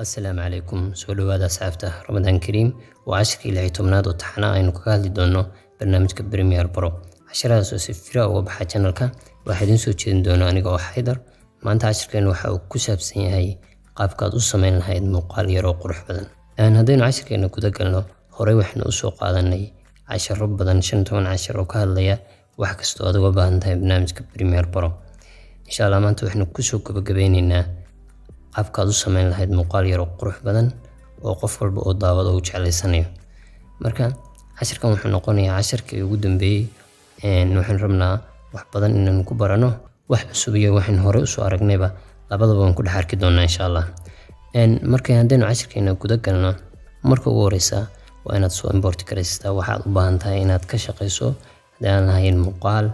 Asalaamu calaykum, soo dhawaada asxaabta. Ramadaan Kariim. Waa cashirkii 16aad oo taxana aynu kaga hadli doono barnaamijka Premiere Pro. Casharadaas oo si free uga baxa channelka waxaa idiin soo jeedin doona aniga oo Xaydar. Maanta cashirkeenu waxa uu ku saabsan yahay qaabka aad u samayn lahayd muuqaal yar oo qurux badan. Haddaynu cashirkeena guda galno, horey waxaynu usoo qaadanay casharo badan, 15 cashar oo ka hadlaya wax kastoo aad uga baahan tahay barnaamijka Premiere Pro. Insha Allah maanta waxaynu kusoo gabagabeyneynaa qaabka aad u samayn lahayd muuqaal yar oo qurux badan oo qof walba oo daawado uu jeclaysanayo. Marka cashirkan wuxuu noqonayaa cashirkii ugu dambeeyey. Waxaan rabnaa wax badan inaan ku barano, wax cusub iyo waxaan horey usoo aragnayba labadaba waan ku dhex arki doonaa, insha Allah. Marka haddaynu cashirkeena guda galno, marka ugu horeysa waa inaad soo import garaysataa waxaad u baahan tahay inaad ka shaqeyso, haddii aan lahayn muuqaal,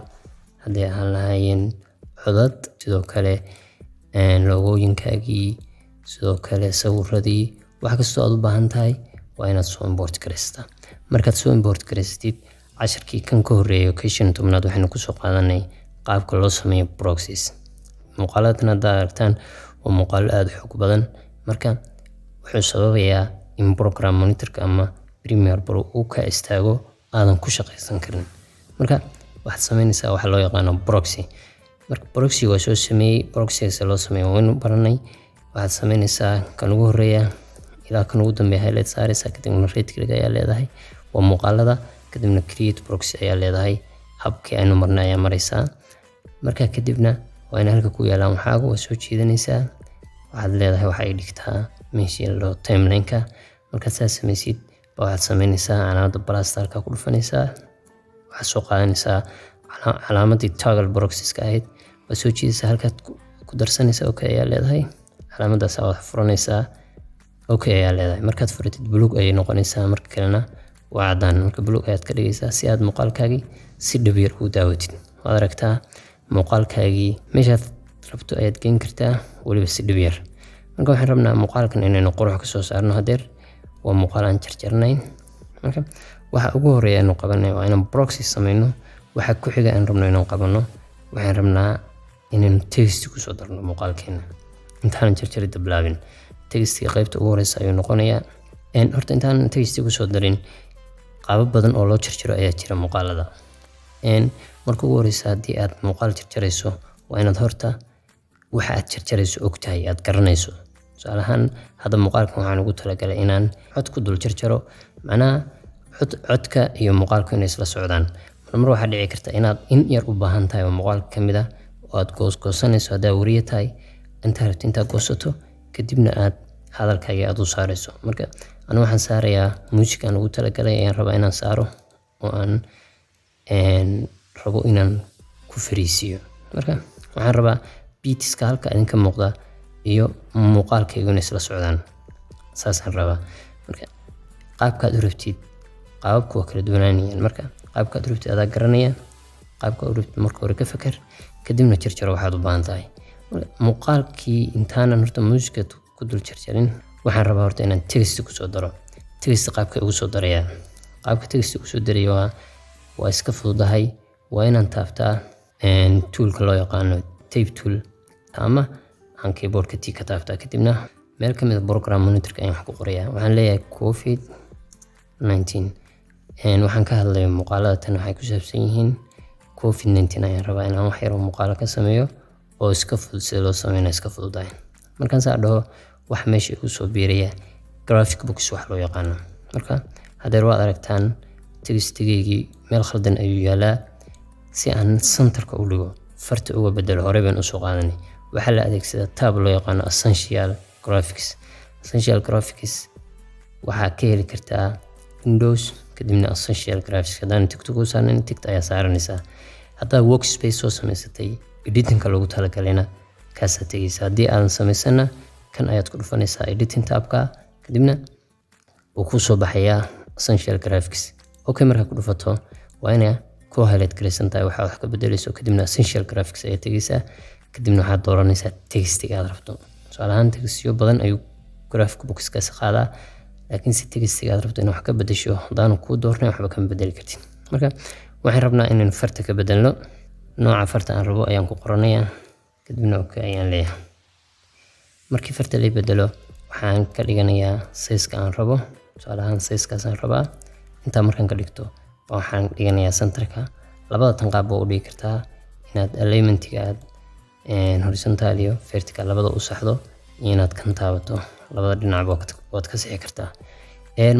haddii aan lahayn codad, sidoo kale logooyinkaagii, sidoo kale sawiradii, wax kastoo aad u baahan tahay waa inaad soo import garaysataa. Markaad soo import garaysatid, cashirkii kan ka horreeyay, kii 15aad, waxaynu kusoo qaadanay qaabka loo sameeyo proxies. Muuqaaladan haddaad aragtaan waa muuqaalo aad u xoog badan. Marka wuxuu sababayaa in program monitorka ama Premiere Pro uu ka istaago, aadan ku shaqaysan karin. Marka waxaad sameynaysaa waxa loo yaqaano proxy. Marka proxy waa soo sameeyey, proxyga loo sameeyo waynu baranay. Waxaad sameynaysaa kan ugu horreeya ilaa kan ugu dambeeya highlight saaraysaa, kadibna right click ayaa leedahay, waa muuqaalada, kadibna create proxy ayaa leedahay. Habkii aynu marnay ayaa maraysaa. Marka kadibna waa in halka ku yaalaan waxaagu, waa soo jiidanaysaa. Waxaad leedahay waxa ay dhigtaa meeshii la dhaho timeline-ka. Markaad saas samaysid ba waxaad sameynaysaa calaamadda plus halkaa ku dhufanaysaa. Waxaad soo qaadanaysaa calaamadii toggle proxies-ka ahayd, waad soo jiidaysaa, halkaad ku darsanaysaa, okay ayaa leedahay. Calaamaddaas waad furanaysaa, okay ayaa leedahay. Markaad furatid buluug ayay noqonaysaa, marka kalena waa caddaan. Marka buluug ayaad ka dhigaysaa si aad muuqaalkaagii si dhib yar u daawatid. Waad aragtaa, muuqaalkaagii meeshaad rabto ayaad geyn kartaa, weliba si dhib yar. Marka waxaan rabnaa muuqaalkan inaynu qurux kasoo saarno. Hadeer waa muuqaal aan jarjarnayn. Marka waxa ugu horeeya aynu qabanay waa inaan proxy sameyno. Waxa ku xiga aan rabno inaan qabano, waxaan rabnaa inaynu text kusoo darno muuqaalkeena intaanan jarjaridda bilaabin. Textiga qaybta ugu horeysa ayuu noqonayaa. Horta intaanan text kusoo darin, qaabab badan oo loo jarjaro ayaa jira muuqaalada. Marka ugu horeysa, haddii aad muuqaal jarjarayso, waa inaad horta waxa aad jarjarayso ogtahay, aad garanayso. Tusaale ahaan, hadda muuqaalkan waxaan ugu talagalay inaan cod ku dul jarjaro, macnaha codka iyo muuqaalku inay isla socdaan. Marmar waxaa dhici karta inaad in yar u baahan tahay oo muuqaalka ka mid ah oo aad goosgoosanayso. Haddaa wariye tahay, intaa rabto intaad goosato, kadibna aad hadalkaaga aad u saarayso. Marka anigu waxaan saarayaa music aan ugu talagalay ayaan rabaa inaan saaro oo aan rabo inaan ku fariisiiyo. Marka waxaan rabaa beatska halka idinka muuqda iyo muuqaalkaygu inay isla socdaan, saasaan rabaa. Marka qaabkaad u rabtid, qaababku waa kala duwanaanayaan. Marka qaabkaad u rabtid adaa garanaya. Qaabka u rabtid marka hore ka fakar, kadibna jarjaro waxaad u baahan tahay. Marka muuqaalkii intaanan horta muusiga ku dul jarjarin, waxaan rabaa horta inaan text kusoo daro. Text qaabka ugu soo darayaa, qaabka text kusoo daraya waa iska fududahay. Waa inaan taabtaa toolka loo yaqaano type tool ama aan keyboardka T ka taabtaa, kadibna meel ka mid a program monitorka ayaan wax ku qorayaa. Waxaan leeyahay COVID-19. Waxaan ka hadlaya muuqaalada tan waxay ku saabsan yihiin COVID-19. Ayaan rabaa inaan wax yar oo muuqaalo ka sameeyo oo iska fudud, sida loo sameynayo iska fududahay. Markaan saa dhaho, waxa meesha igu soo biiraya graphic box wax loo yaqaano. Marka hadeer waad aragtaan, textigaygii meel khaldan ayuu yaalaa. Si aan centerka u dhigo, farta uga bedelo, horey baan usoo qaadanay. Waxaa la adeegsadaa tab loo yaqaano Essential Graphics. Essential Graphics waxaa ka heli kartaa Windows, kadibna Essential Graphics. Haddaan tickta ku saarnayn, tickta ayaa saaranaysaa. Haddaad workspace soo samaysatay editingka loogu talagalayna, kaasaa tegaysa. Haddii aadan samaysana, kan ayaad ku dhufanaysaa, editing tabka, kadibna wuu kuu soo baxayaa Essential Graphics. Okay, markaa ku dhufato, waa inaa ku highlight garaysan tahay waxaa wax ka bedelayso. Kadibna Essential Graphics ayaad tegaysaa, kadibna waxaad dooranaysaa textiga aad rabto. Tusaale ahaan, textiyo badan ayuu graphic boxkaasi qaadaa, laakiin si textiga aad rabto inaad wax ka bedesho haddaanu kuu doornayn, waxba kama bedeli kartid. Marka waxaan rabnaa inaynu farta ka bedelno. Nooca farta aan rabo ayaan ku qoranayaa, kadibna okay ayaan leeyahay. Markii farta la bedelo, Waxaan ka dhiganayaa size-ka aan rabo. Tusaale ahaan, size-kaasaan rabaa. Intaa markaan ka dhigto, waxaan dhiganayaa center-ka. Labada tan qaab waa u dhigi kartaa: inaad alignment-iga aad horizontal iyo vertical labada u saxdo, iyo inaad kan taabato. Labada dhinacba waad ka sixi kartaa.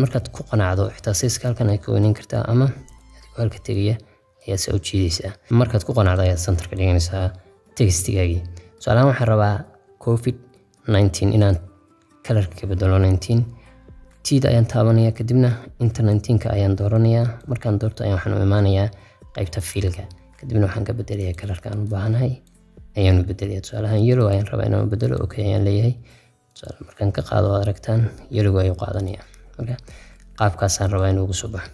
Markaad ku qanacdo, xitaa size-ka halkan ay ka weyneyn kartaa, ama adigoo halka tegaya ayaa saa u jiidaysaa. Markaad ku qanacdo ayaad center-ka dhiganaysaa text-igaagii. Tusaale ahaan, waxaan rabaa COVID-19 inaan color-ka ka bedelo. 19 tida ayaan taabanaya, kadibna inta 19-ka ayaan dooranayaa. Markaan doorto ayaan waxaan u imaanayaa qaybta fill-ka, kadibna waxaan ka bedelayaa color-ka aan u baahanahay ayaan u bedelayaa. Tusaale ahaan, yellow ayaan rabaa inaan u bedelo. Okay ayaan leeyahay. Tusaale, markaan ka qaado, waad aragtaan, yellow ayuu qaadanaya. Marka qaabkaasaan rabaa inuu ugu soo baxo.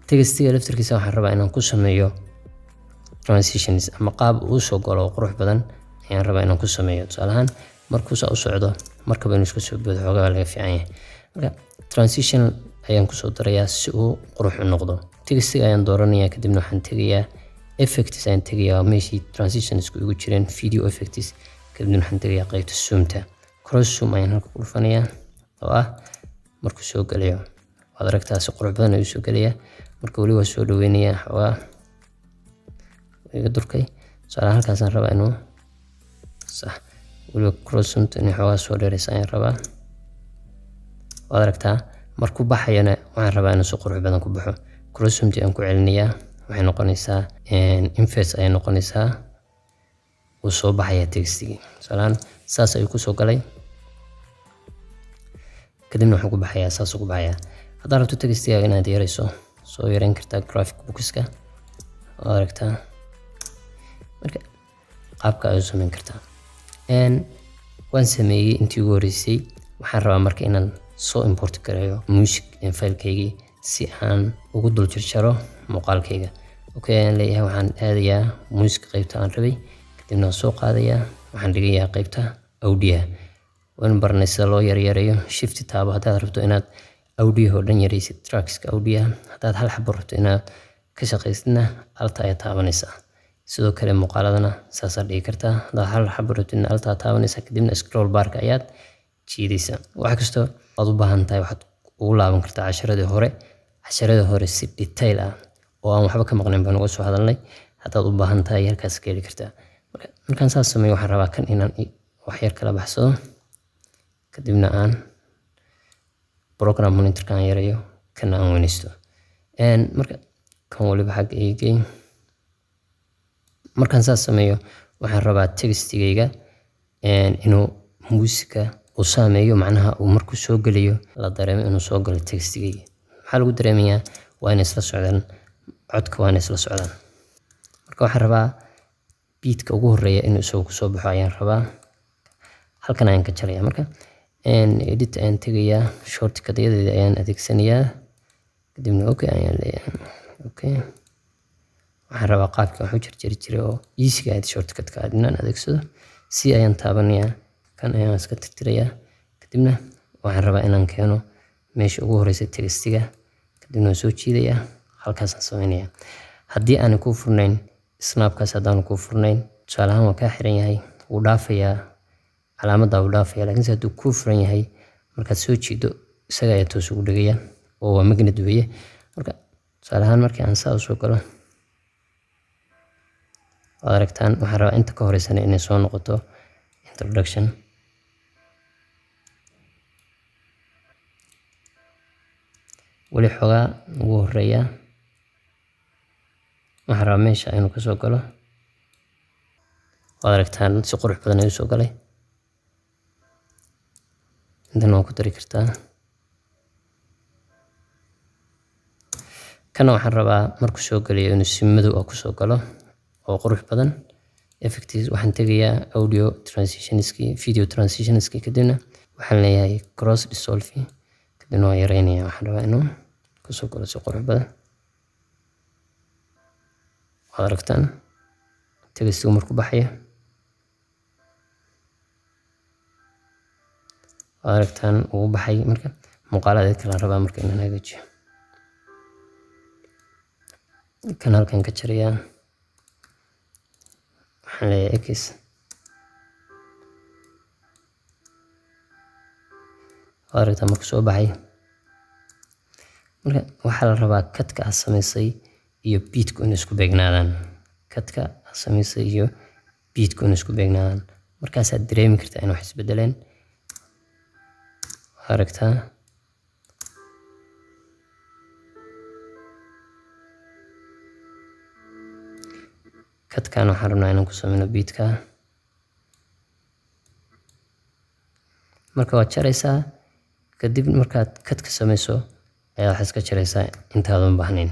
Text-iga laftarkiisa waxaan rabaa inaan ku sameeyo transitions, ama qaab uu soo galo oo qurux badan ayaan rabaa inaan ku sameeyo. Tusaale ahaan, markuu saa u socdo, markaba inuu iska soo boodo xoogaa laga fiican yahay. Marka transition ayaan kusoo darayaa si uu qurux u noqdo. Text-iga ayaan dooranayaa, kadibna waxaan tegayaa effects ayaan tegayaa, meeshii transitions igu jireen, video effects. Kadibna waxaan tegayaa qaybta zoom-ta. Cross zoom ayaan halka ku dhufanayaa, oo ah markuu soo galayo. Waad aragtaa, si qurux badan ayuu soo gelayaa. Marka weli waa soo dhaweynayaa, xoogaa iga durkay. Tusaale, halkaasaan rabaa inuu sax. Weliba cross zoom-ta inay xoogaa soo dheeraysa ayaan rabaa. Waad aragtaa. Markuu baxayana waxaan rabaa inuu si qurux badan ku baxo. Cross zoom-ta ayaan ku celinayaa. Waxay noqonaysaa inverse ayay noqonaysaa. Wuu soo baxayaa text-igii. Tusaalehaan, saas ayuu kusoo galay, kadibna wuxuu ku baxayaa, saasuu ku baxayaa. Haddaad rabto text-igaaga inaad yarayso, soo yareyn kartaa graphic box-ka. Waad aragtaa. Marka qaabka ayaad u sameyn kartaa. Waan sameeyey intii ugu horreysay. Waxaan rabaa marka inaan soo import gareeyo music file-kaygii si aan ugu dul jarjaro muuqaalkayga. Okay ayaan leeyahay. Waxaan aadayaa music qaybta aan rabay, kadibna waan soo qaadayaa, waxaan dhigayaa qaybta audio. Waan baranay sida loo yaryareeyo. Shift taabo haddaad rabto inaad audio oo dhan yaraysid, tracks-ka audio. Haddaad hal xabo rabto inaad ka shaqaysidna, alt-a ayaad taabanaysaa. Sidoo kale muuqaaladana saasaad dhigi kartaa. Haddaad hal xabo rabtidna, alt-aa taabanaysaa, kadibna scroll bar-ka ayaad jiidaysaa. Wax kastoo aad u baahan tahay waxaad ugu laaban kartaa casharadii hore. Casharadii hore si detail ah oo aan waxba ka maqnayn baan uga soo hadalnay. Haddaad u baahan tahay, halkaas ka heli kartaa. Markaan saas sameeyo, waxaan rabaa kan inaan wax yar kala baxsado, kadibna aan program monitor-ka aan yareeyo, kana aan weynaysto. Marka kan waliba xagga iga geey. Markaan saas sameeyo, waxaan rabaa text-igayga inuu muusika uu saameeyo, macnaha uu markuu soo gelayo la dareemo inuu soo galo text-igayga. Maxaa lagu dareemayaa? Waa inay isla socdaan codka, waa inay isla socdaan. Marka waxaan rabaa beat-ka ugu horeeya inuu isagu kusoo baxo ayaan rabaa. Halkan ayaan ka jarayaa. Marka edit ayaan tegayaa, shortcut-yadeeda ayaan adeegsanayaa, kadibna okay ayaan leeyahay. Okay, waxaan rabaa qaabkii wax u jarjari jiray oo easy-ga ahayd, shortcut-ka aad inaan adeegsado. C ayaan taabanayaa, kan ayaan iska tirtirayaa, kadibna waxaan rabaa inaan keeno meesha ugu horeysa text-iga, kadibna waan soo jiidayaa, halkaasaan sameynayaa. Haddii aanay kuu furnayn snap-kaas, haddaanu kuu furnayn, tusaale ahaan waa kaa xiran yahay, wuu dhaafayaa calaamadda, wuu dhaafaya. Laakiinse hadduu kuu furan yahay, markaad soo jiido isaga ayaa toos ugu dhegaya, oo waa magnet weeye. Marka tusaale ahaan, markii aan saa usoo galo, waad aragtaan. Waxaan rabaa inta ka horeysana inay soo noqoto introduction. Weli xoogaa ugu horeeya. Waxaan rabaa meesha inuu kasoo galo. Waad aragtaan, si qurux badan ayuu soo galay. Intan waa ku dari kartaa. Kana waxaan rabaa markuu soo galayo inuu si madow ah kusoo galo oo qurux badan. Effects waxaan tegayaa, audio transitions-ki, video transitions-ki, kadibna waxaan leeyahay cross dissolve, kadibna waan yareynayaa. Waxaan rabaa inuu kusoo galo si qurux badan. Waad aragtaan text-igu markuu baxayo. Waad aragtaan, uu baxay. Marka muuqaalada kale rabaa marka inaan hagaajiyo. Kan halkan ka jarayaa, waxaan leeyahay X. Waa aragtaa markuu soo baxay. Marka waxaa la rabaa cut-ka aad samaysay iyo beat-ku inay isku beegnaadaan. Cut-ka aad samaysay iyo beat-ku inay isku beegnaadaan. Markaasaad dareemi kartaa in wax isbedeleen. Waa aragtaa. Cut-kan waxaan rabnaa inaan ku sameyno beat-ka. Marka waad jaraysaa, kadib markaad cut-ka sameyso ayaa waxaad iska jaraysaa intaadan u baahnayn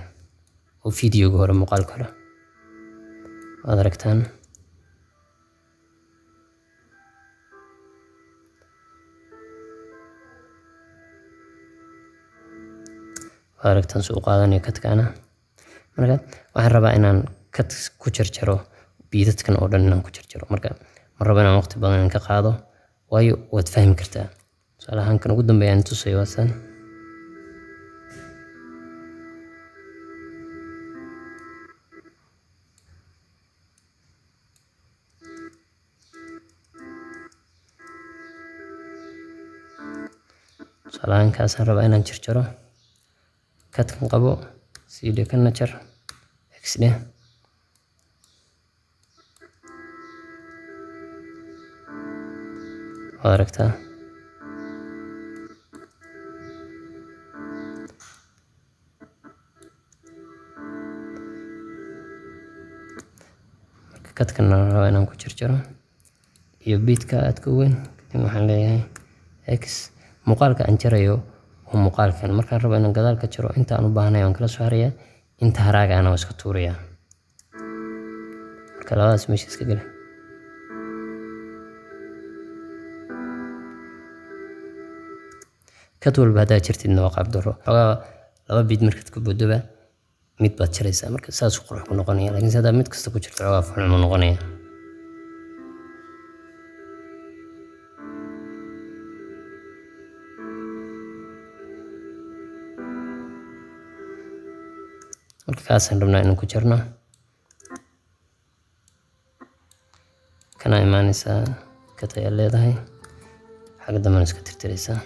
oo video-ga hore, muuqaalka hore. Waad aragtaan. Waad aragtaan suu u qaadanayo cut-kaana. Marka waxaan rabaa inaan cut ku jarjaro beat-adkan oo dhan, inaan ku jarjaro. Marka ma rabo inaan waqti badan ka qaado, waayo waad fahmi kartaa. Tusaale ahaan, kan ugu dambeeya aan tusayo waa san. Tusaale ahaan, kaasaan rabaa inaan jarjaro. Cut-kan qabo, C dheh, kana jar, X dheh. Waad aragtaa. Marka cut-kan aan rabaa inaan ku jarjaro iyo beat-ka aadka u weyn. Kadib waxaan leeyahay X. Muuqaalka aan jarayo waa muuqaalkan. Markaan rabo inaan gadaal ka jaro, inta aan u baahanahay waan kala soo harayaa, inta haraaga ana waan iska tuurayaa. Marka labadaas meesha iska geli. Cut walba haddaad jartidna waa qaab darro. Xogaa laba beat markaad ku booddoba mid baad jaraysaa, marka saas qurux ku noqonaya. Laakiin haddaad mid kasta ku jirto, xogaa foolxumo noqonaya. Marka kaasaan rabnaa inaan ku jarno. Kana imaanaysaa, cut ayaa leedahay, xagga dambena iska tirtiraysaa.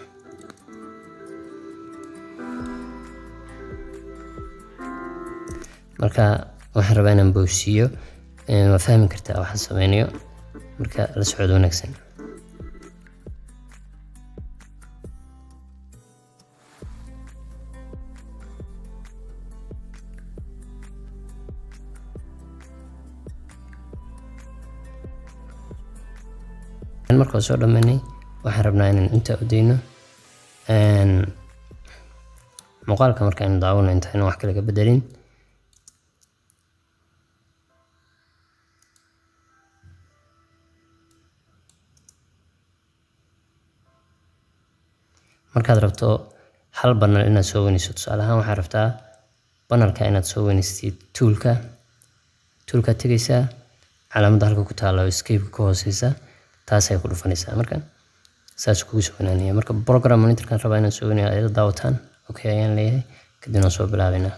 Marka waxaan rabaa inaan boobsiiyo. Waa fahmi kartaa waxaan sameynayo. Marka la socod wanaagsan. Marka soo dhameynay, waxaan rabnaa inaan inta u dayno muuqaalka. Markaan daawano, intaan wax kale ka bedelin. Markaad rabto hal panel inaad soo weynayso, tusaale ahaan waxaad rabtaa panelka inaad soo weynaysid, toolka tegaysaa, calaamadda halka ku taalla oo escape ka hooseysa, taas ay ku dhufanaysaa. Marka saas kugu soo weynaanaya. Marka program monitorkan rabaa inaan soo weynayo, ayada daawataan. Okay ayaan leeyahay, kadibna waan soo bilaabaynaa.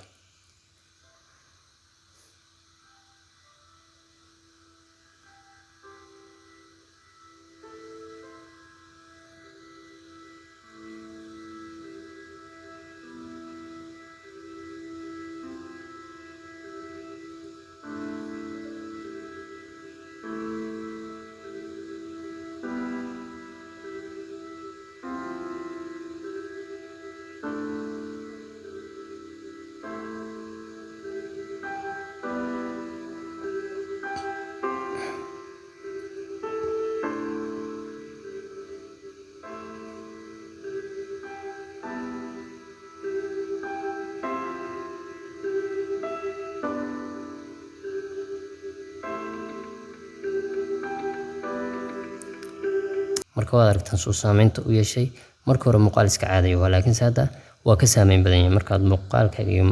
Marka waad aragtaan suu saameynta u yeeshay. Marka hore muuqaal iska caadiya waa, laakiinse hadda waa ka saameyn badan yahay. Markaad muuqaalkaaga iyo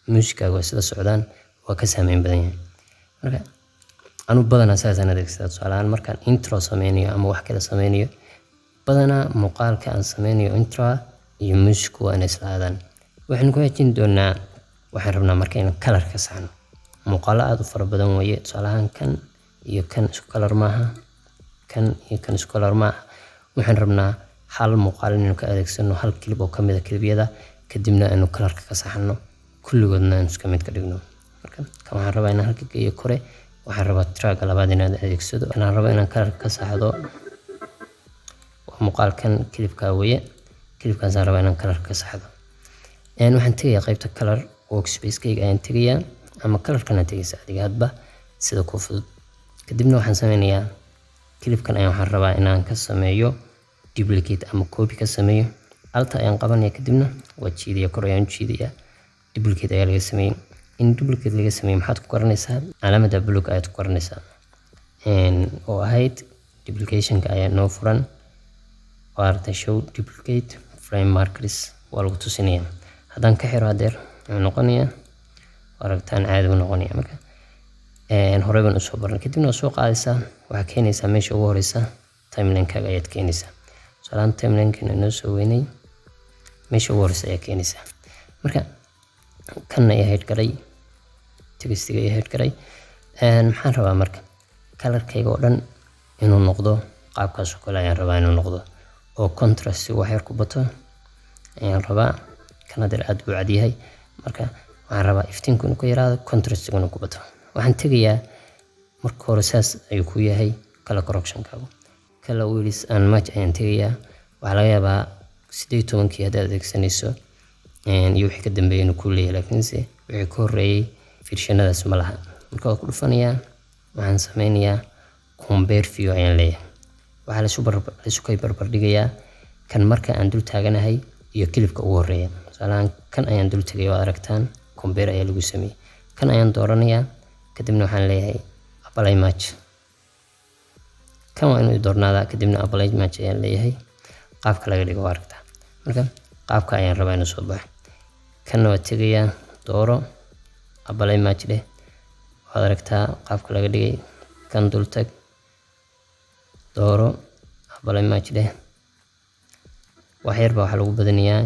muusikaaga isla socdaan, waa ka saameyn badan yahay. Marka anu badanaa saasaan adeegsadaa. Tusaale ahaan, markaan intro sameynayo ama wax kale sameynayo, badanaa muuqaalka aan sameynayo intro iyo muusiku waa inay isla aadaan. Waxaynu ku hejin doonaa, waxaan rabnaa marka inaan color ka saxno. Muuqaalo aad u fara badan weeye. Tusaale ahaan, kan iyo kan isku color maaha, kan iyo kan isku color maaha. Waxaan rabnaa Hal muuqaal inaynu ka adeegsano, hal clip oo kamid ah clipyada, kadibna aynu colorka ka saxano, kulligoodna aynu iska mid ka dhigno. Marka kan waxaan rabaa inaan halka geeyo kore. Waxaan rabaa track labaad inaan adeegsado. Waxaan rabaa inaan colorka ka saxdo waa muuqaalkan, clipka weeye. Clipkaasaan rabaa inaan colorka ka saxdo. Waxaan tegayaa qaybta color workspace-kayga ayaan tegayaa, ama colorkan aad tegaysaa adiga hadba sida kuu fudud. Kadibna waxaan sameynayaa, clipkan ayaan waxaan rabaa inaan ka sameeyo duplicate ama copy ka sameeyo. Alta ayaan qabanaya, kadibna waa jiidaya, kor ayaan u jiidaya. Duplicate ayaa laga sameeyey. In duplicate laga sameeyey maxaad ku garanaysaa? Calaamada blue ayaad ku garanaysaa oo ahayd duplicationka ayaa noo furan. Waa aragtay, "Show duplicate frame markers" waa lagu tusinaya. Haddaan ka xiro hadeer, wuxuu noqonayaa, aragtaan, caadi buu noqonaya. Marka horey baan usoo baranay. Kadibna waa soo qaadaysaa, waxaa keenaysaa meesha ugu horeysa timelinekaaga ayaad keenaysaa. Tusaalahaan timelinekana noo soo weynay, meesha ugu horeysa ayaa keenaysaa. Marka kanna i hide garay, textiga i hide garay. Maxaan rabaa marka? Colorkayga oo dhan inuu noqdo qaabkaas oo kale ayaan rabaa inuu noqdo, oo contrast wax yar ku bato ayaan rabaa. Kan hadeer aad buu cad yahay. Marka waxaan rabaa iftiinku inuu ka yaraado, contrastiguna ku bato. Waxaan tegayaa, marka hore saas ayuu ku yahay color correctionkaagu. Color wheels and match ayaan tegayaa. Waxaa laga yaabaa 18-kii haddaad adeegsanayso iyo wixii ka dambeeyay inuu ku leeyahay, laakiinse wixii ka horreeyay versionadaas ma laha. Marka waa ku dhufanayaa, waxaan sameynayaa compare view ayaan leeyahay. Waxaa laisu kay barbar dhigayaa kan marka aan dul taaganahay iyo clipka ugu horreeya. Tusaalahaan kan ayaan dul tagay, oo aragtaan compare ayaa lagu sameeyey. Kan ayaan dooranayaa, kadibna waxaan leeyahay apply match. Kan waa inuu doornaadaa, kadibna apply match ayaan leeyahay. Qaabka laga dhigo waa aragtaa. Marka qaabka ayaan rabaa inuu soo baxo. Kanna waa tegayaa, dooro, apply match dheh. Waad aragtaa qaabka laga dhigay. Kan dul tag, dooro, apply match dheh. Wax yar baa waxaa lagu badinayaa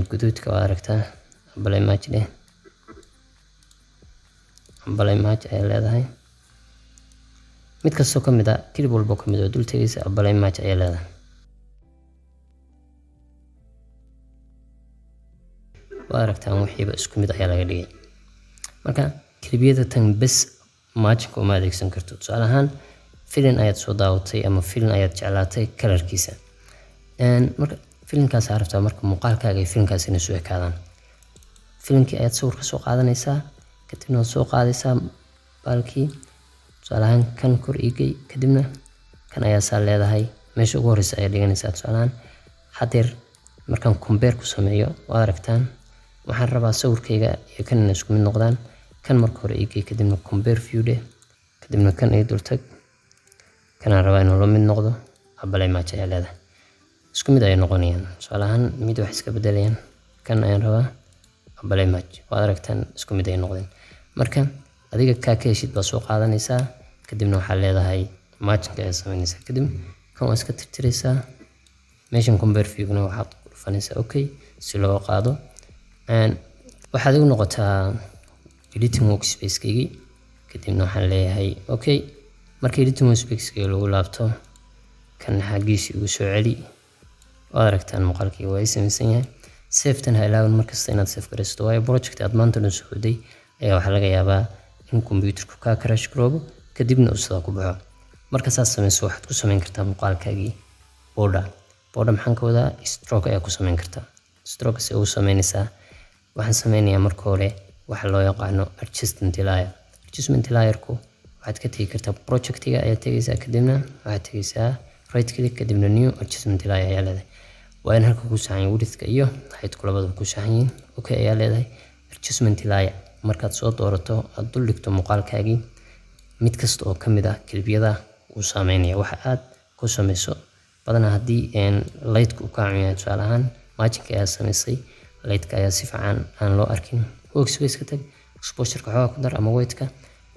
guduudka, waad aragtaa. Apply match dheh, apply match ayaa leedahay. Mid kastoo ka mid ah, clip walbo ka mid ah oo dul tegaysa, apply match ayaa leedahay. Waad aragtaan, wixiiba isku mid ayaa laga dhigay. Marka clipyada tan bes matchka uma adeegsan karto. Tusaale ahaan filin ayaad soo daawatay ama filin ayaad jeclaatay colorkiisa. Marka filinkaas aad rabtaa, marka muuqaalkaaga iyo filinkaas inay isu ekaadaan, filinkii ayaad sawir ka soo qaadanaysaa, kadibna waad soo qaadaysaa baalkii. Tusaale ahaan kan kor iigay, kadibna kan ayaa saa leedahay, meesha ugu horeysa ayaa dhiganaysaa. Tusaale ahaan hadeer markaan compare ku sameeyo, waad aragtaan. Waxaan rabaa sawirkayga iyo kan inay isku mid noqdaan. Kan marka hore iigay, kadibna compare view dheh, kadibna kan ii dul tag. Kanaan rabaa inuu la mid noqdo, apply match ayaa leedahay. Isku mid ayay noqonayaan. Tusaale ahaan mid wax iska bedelayaan, kan ayaan rabaa, apply match. Waad aragtaan, isku mid ayay noqdeen. Marka adiga kaa ka heshid baad soo qaadanaysaa, kadibna waxaad leedahay matching ayaa sameynaysaa. Kadib kan waa iska tirtiraysaa. Meeshan compare view-guna waxaad ku dhufanaysaa okay si loo qaado. Waxaad igu noqotaa editing workspace-kaygii, kadibna waxaan leeyahay okay. Marka editing workspace-kayga lagu laabto, kan xaggiisa igu soo celi. Waad aragtaan, muuqaalkayga waa ii samaysan yahay. Safetan ha ilaawin markasta inaad save garaysato, waayo project aad maanta dhan soo waday ayaa waxaa laga yaabaa in computerku kaa crash garoobo, kadibna uu sidaa ku baxo. Marka saas samayso, waxaad ku samayn kartaa muuqaalkaagii border. Border maxaan ka wadaa? Stroke ayaa ku samayn kartaa. Stroke si ugu samaynaysaa, waxaan sameynayaa marka hore waxa loo yaqaano adjustment layer. Adjustment layerku waxaad ka tegi kartaa projectiga ayaad tegaysaa, kadibna waxaad tegaysaa right click, kadibna new adjustment layer ayaa leedahay. Waa in halka ku saxan yahay, widthka iyo heightku labadaba ku saxan yihiin. Okay ayaa leedahay. Adjustment layer markaad soo doorato, aad dul dhigto muuqaalkaagii, mid kasta oo ka mid ah clipyada wuu saameynaya waxa aad ku samayso. Badanaa haddii lightka uu kaa cun yahay, tusaale ahaan matchingka ayaa samaysay, lightka ayaa si fiican aan loo arkin, workspace ka tag, exposure-ka xoogaa ku dar ama white-ka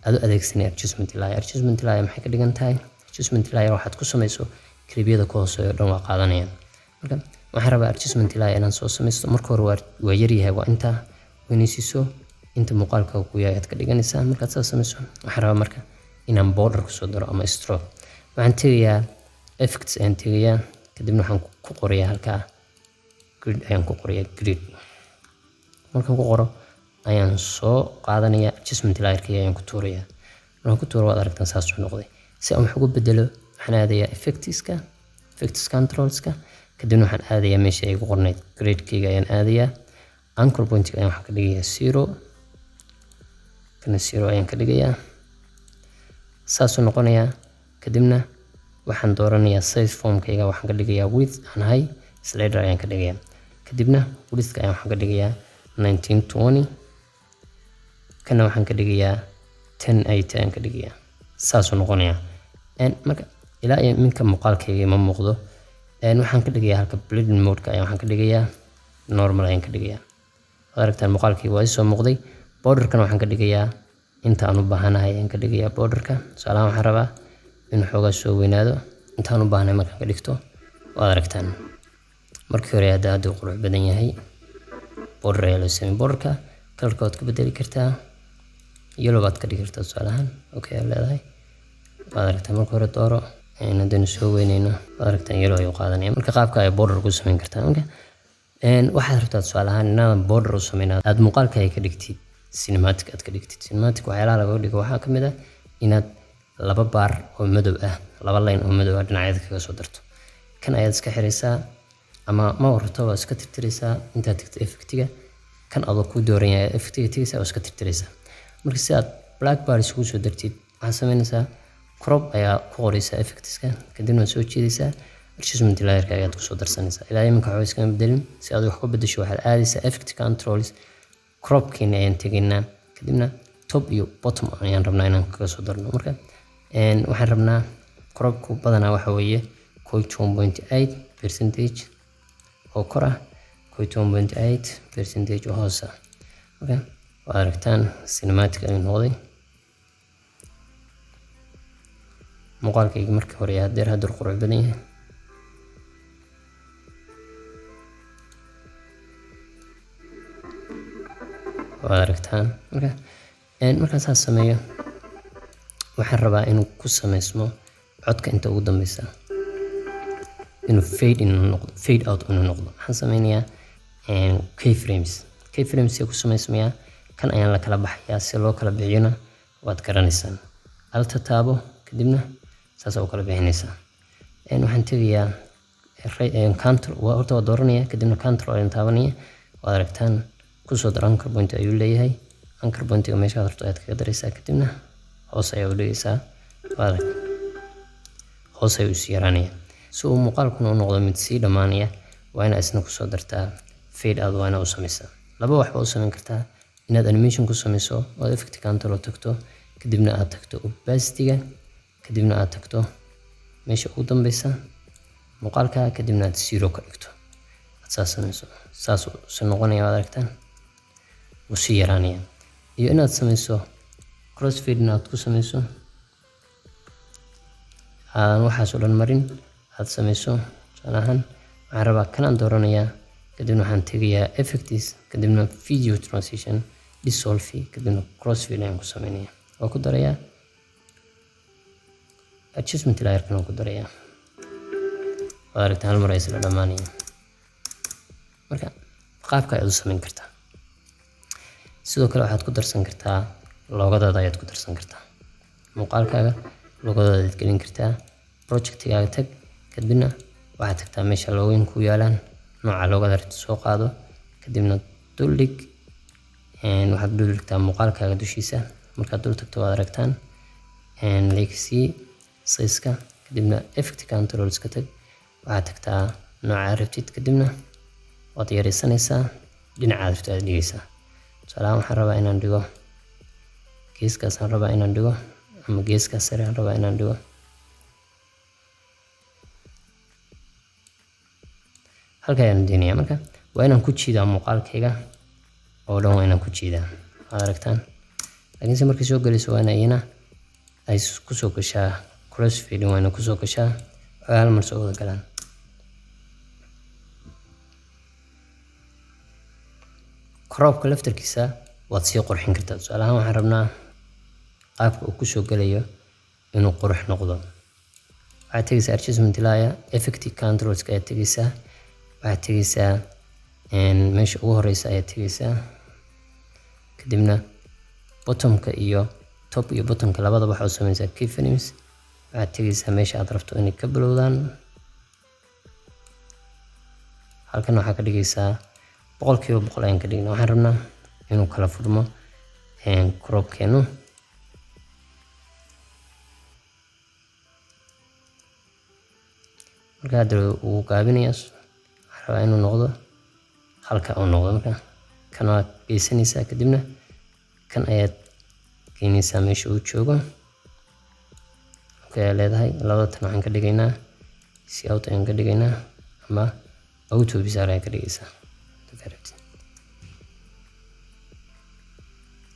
adoo adeegsanaya adjustment layer. Adjustment layer maxay ka dhigan tahay? Adjustment layer waxaad ku samayso clipyada ku hooseeyo dhan waa qaadanayaan. Marka waxaan rabaa adjustment layer inaan soo samaysto. Marka hore waa yaryahay, waa intaa weynaysiiso, inta muuqaalka ku yahay ayaad ka dhiganaysaa. Markaad saas samayso, waxaan rabaa marka inaan border kusoo daro ama stroke. Waxaan tegayaa effects ayaan tegayaa, kadibna Kadibna waxaan ku qorayaa halkaa grid ayaan ku qorayaa. Grid markaan ku qoro ayaan soo qaadanayaa, adjustment layerkii ayaan ku tuurayaa. Markaan ku tuuro, waad aragtaan, saasuu noqday. Si aan wax ugu bedelo, waxaan aadayaa effectska, effects controlska. Kadibna waxaan aadayaa meesha ay ku qornayd gridkayga ayaan aadayaa. Anchor pointiga ayaan waxaan ka dhigayaa 0, kana 0 ayaan ka dhigayaa. Saasuu noqonayaa. Kadibna waxaan dooranayaa size formkayga, waxaan ka dhigayaa width and height slider ayaan ka dhigayaa. Kadibna widthka ayaan waxaan ka dhigayaa 1920, kana waxaan ka dhigayaa 1080 ayaan ka dhigayaa. Saasuu noqonayaa. Marka ilaa iyo iminka muuqaalkayga ma muuqdo. Waxaan ka dhigayaa halka blending mode-ka ayaan waxaan ka dhigayaa normal ayaan ka dhigayaa. Waad aragtaan, muuqaalkayga waa isoo muuqday. Borderkana waxaan ka dhigayaa inta aan u baahanahay ayaan ka dhigayaa borderka. Tusaalahaan waxaan rabaa inuu xoogaa soo weynaado. Intaan u baahanahay markaan ka dhigto, waad aragtaan, markii hore hadda aad u qurux badan yahay. Border ayaa loo sameeyay. Borderka colorka waad ka bedeli kartaa, yellow baad ka dhigi kartaa tusaalahaan. Okay aad leedahay. Waad aragtaa, marka hore dooro. Haddaynu soo weyneyno, waad aragtaan, yellow ayuu qaadanaya. Marka qaabka ay border ku samayn kartaa. Marka waxaad rabtaa tusaale ahaan inaadan border u samayn, aad muuqaalka ay ka dhigtid cinematic, aad ka dhigtid cinematic. Waxyaalaha laga dhigo waxaa ka mid ah inaad laba bar oo madow ah, laba line oo madow ah dhinacyada kaga soo darto. Kan ayaad iska xiraysaa ama ma warto, waa iska tirtiraysaa. Intaad tagto effectiga, kan adoo kuu dooran yahay effectiga tegaysaa, oo iska tirtiraysaa. Marka si aad black bar isugu soo dartid, waxaad samaynaysaa crop ayaa ku qoraysaa effectska, kadibna waad soo jeedaysaa, adjustment layerka ayaad kusoo darsanaysaa. Ilaa iminka waxba iskama bedelin. Si aad wax ku bedesho, waxaad aadaysaa effect controls, cropkeena ayaan tegaynaa. Kadibna top iyo bottom ayaan rabnaa inaan kaga soo darno. Marka waxaan rabnaa cropku badanaa waxa weeye 11.8% oo kor ah, 11.8% oo hoos ah. Marka waad aragtaan, cinematic ayuu noqday muuqaalkayga markii hore iyo haddeer. Hadda qurux badan yahay. Waad aragtaan. Marka markaan saas sameeyo, waxaan rabaa inuu ku sameysmo codka inta ugu dambeysa, inuu fade in noqdo, fade out inuu noqdo. Waxaan sameynayaa keyframes. Keyframes ku sameysmayaa, kan ayaan la kala baxayaa. Si loo kala bixiyona waad garanaysaan, alta taabo, kadibna saas u kala bixinaysaa. Waxaan tegayaa control, horta waa dooranaya, kadibna control ayaan taabanaya. Waad aragtaan, kusoo dar anchor point ayuu leeyahay. Anchor pointiga meeshaad rabto ayaad kaga daraysaa, kadibna hoos ayaa u dhigaysaa. Waad aragtaa, hoos ayuu sii yaraanaya. Si uu muuqaalkuna u noqdo mid sii dhammaanaya, waa inaad isna kusoo dartaa fade out. Waa inaad u samaysaa laba wax baa u samayn kartaa: inaad animation ku samayso oo aad effect control tagto, kadibna aad tagto opacity-ga, kadibna aad tagto meesha ugu dambeysa muuqaalka, kadibna aad 0 ka dhigto, aad saas samayso. Saas si noqonaya, waad aragtaan, wuu sii yaraanaya. Iyo inaad samayso crossfade, aad ku samayso aadan waxaas oo dhan marin, aad samayso. Tusaale ahaan waxaan rabaa kanaan dooranayaa, kadibna waxaan tegayaa effects, kadibna video transition, dissolve, kadibna crossfade ayaan ku sameynaya. Waa ku darayaa adjustment layerkan, waan ku darayaa. Waad aragtaa, hal mar ay isla dhammaanaya. Marka qaabka ayaad u samayn kartaa. Sidoo kale waxaad ku darsan kartaa logodaada ayaad ku darsan kartaa muuqaalkaaga, logodaada ayaad gelin kartaa. Projectigaaga tag, kadibna waxaad tagtaa meesha logooyin ku yaalaan. Nooca logoda rabtid soo qaado, kadibna duldhig. Waxaad dul dhigtaa muuqaalkaaga dushiisa. Markaad dul tagto, waad aragtaan, leeksii size-ka, kadibna effect controls ka tag, waxaad tagtaa nooca rabtid, kadibna waad yareysanaysaa, dhinacaad rabtid aad dhigaysaa. Tusaale ahaan waxaan rabaa inaan dhigo geeskaasaan rabaa inaan dhigo, ama geeskaas sare aan rabaa inaan dhigo. Halka ayaan deenayaa. Marka waa inaan ku jiidaa muuqaalkayga oo dhan, waa inaan ku jiidaa. Waad aragtaan. Laakiinse markay soo gelayso, waa in iyana ay kusoo gashaa cross fading, waa inay kusoo gashaa oo hal mar soo wada galaan. Cropka laftarkiisa waad sii qurxin kartaa. Tusaale ahaan waxaan rabnaa qaabka uu kusoo gelayo inuu qurux noqdo. Waxaad tegaysaa adjustment layer, effect controls ayaad tegaysaa. Waxaad tegaysaa meesha ugu horeysa ayaad tegaysaa, kadibna bottomka iyo top iyo bottomka labadaba waxaad u sameynaysaa keyframes. Waxaad tegaysaa meesha aad rabto inay ka bilowdaan. Halkan waxaa ka dhigaysaa 100% ayaan ka dhignaa. Waxaan rabnaa inuu kala furmo cropkeenu. Marka hadda wuu gaabinayaa, waxaan rabaa inuu noqdo halka uu noqdo. Marka kan waad geysanaysaa, kadibna kan ayaad geynaysaa meesha uu joogo. Okay ayaa leedahay. Labada tan waxaan ka dhigaynaa si out ayaan ka dhigaynaa ama auto bezier ayaa ka dhigaysaa haddaad rabtid.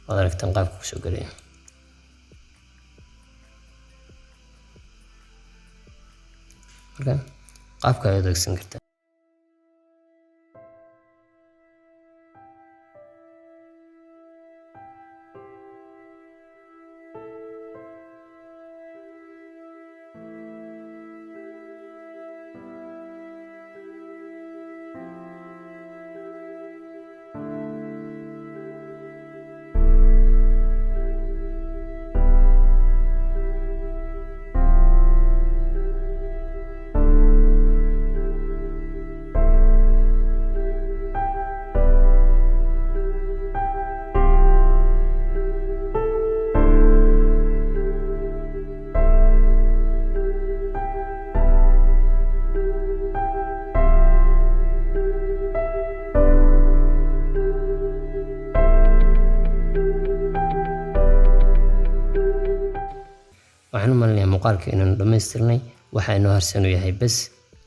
Waad aragtaan qaabka kusoo gelaya. Marka qaabka ayaad adeegsan kartaa. Waxaan u maleynayaa muuqaalka inaanu dhammaystirnay. Waxa inoo harsan uu yahay bes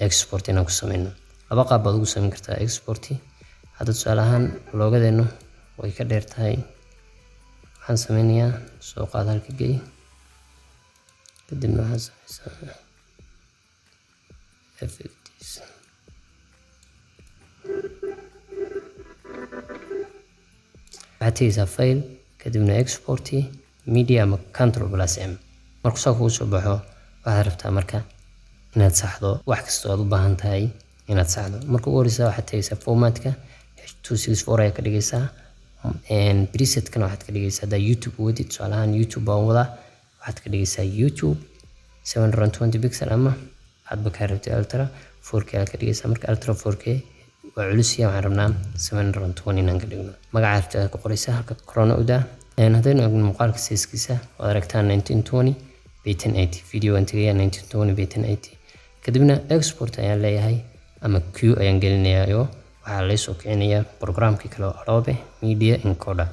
export inaan ku sameyno. Laba qaab baad ugu sameyn kartaa export. Hadda tusaale ahaan loogadeenu way ka dheer tahay. Waxaan sameynayaa soo qaad, halka gey, kadibna waxaan sameysaa effects. Waxaad tegeysaa file, kadibna export media ama control plus M. Markuu saa kugu soo baxo, waxaad rabtaa marka inaad saxdo wax kasta oo aad u baahan tahay inaad saxdo. Marka ugu horeysa waxaad tegeysaa formatka, H.264 ayaa ka dhigaysaa. Presetkana waxaad ka dhigaysaa, haddaa YouTube wadid, tusaale ahaan YouTube baan wadaa, waxaad ka dhigaysaa YouTube 720 pixel ama hadba kaa rabtid ultra 4K aad ka dhigaysaa. Marka ultra 4K waa culus yahay, waxaan rabnaa 720 inaan ka dhigno. Magaca rabtid aad ku qoraysaa halka, corona u daa. Haddaynu eegno muuqaalka sizekiisa, waad aragtaa 1920 by 1080. Video waan tegayaa, 1920 by 1080, kadibna export ayaan leeyahay ama Q ayaan gelinayaa oo waxaa laysoo kicinayaa programkii kale oo Adobe Media Encoder.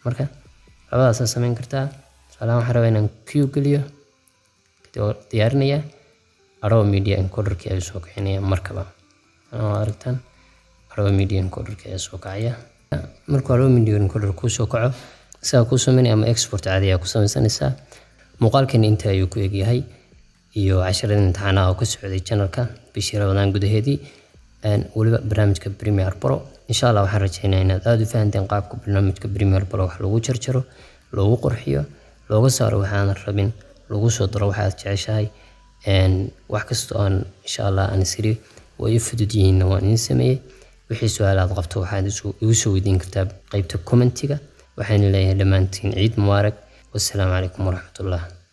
Marka labadaasaa samayn kartaa. Tusaalahaan waxaan rabaa inaan Q geliyo, kadib waan diyaarinayaa, Adobe Media Encoderkii ayuu soo kicinaya markaba. Waa aragtaan, Adobe Media Encoderkii ayaa soo kacaya. Markuu Adobe Media Encoder kuu soo kaco, isagaa kuu sameynaya ama export caadi ayaa ku samaysanaysaa. Muuqaalkeena inta ayuu ku egyahay iyo casharada imtixaanaha oo ka socday channelka bishii Ramadaan gudaheedii, weliba barnaamijka Premiere Pro. Insha Allah waxaan rajeynayaa inaad aada u fahanteen qaabka barnaamijka Premiere Pro wax lagu jarjaro, loogu qurxiyo, looga saaro waxaanan rabin, lagu soo daro waxa aad jeceshahay. Wax kasta oo aan insha Allah aan isiri way u fudud yihiinna waan idiin sameeyey. Wixii su-aal aad qabto waxaad igu soo weydiin kartaa qeybta commentiga. Waxaan leeyahay dhammaantiin ciid mubaarak. Wassalaamu calaykum waraxmatullah.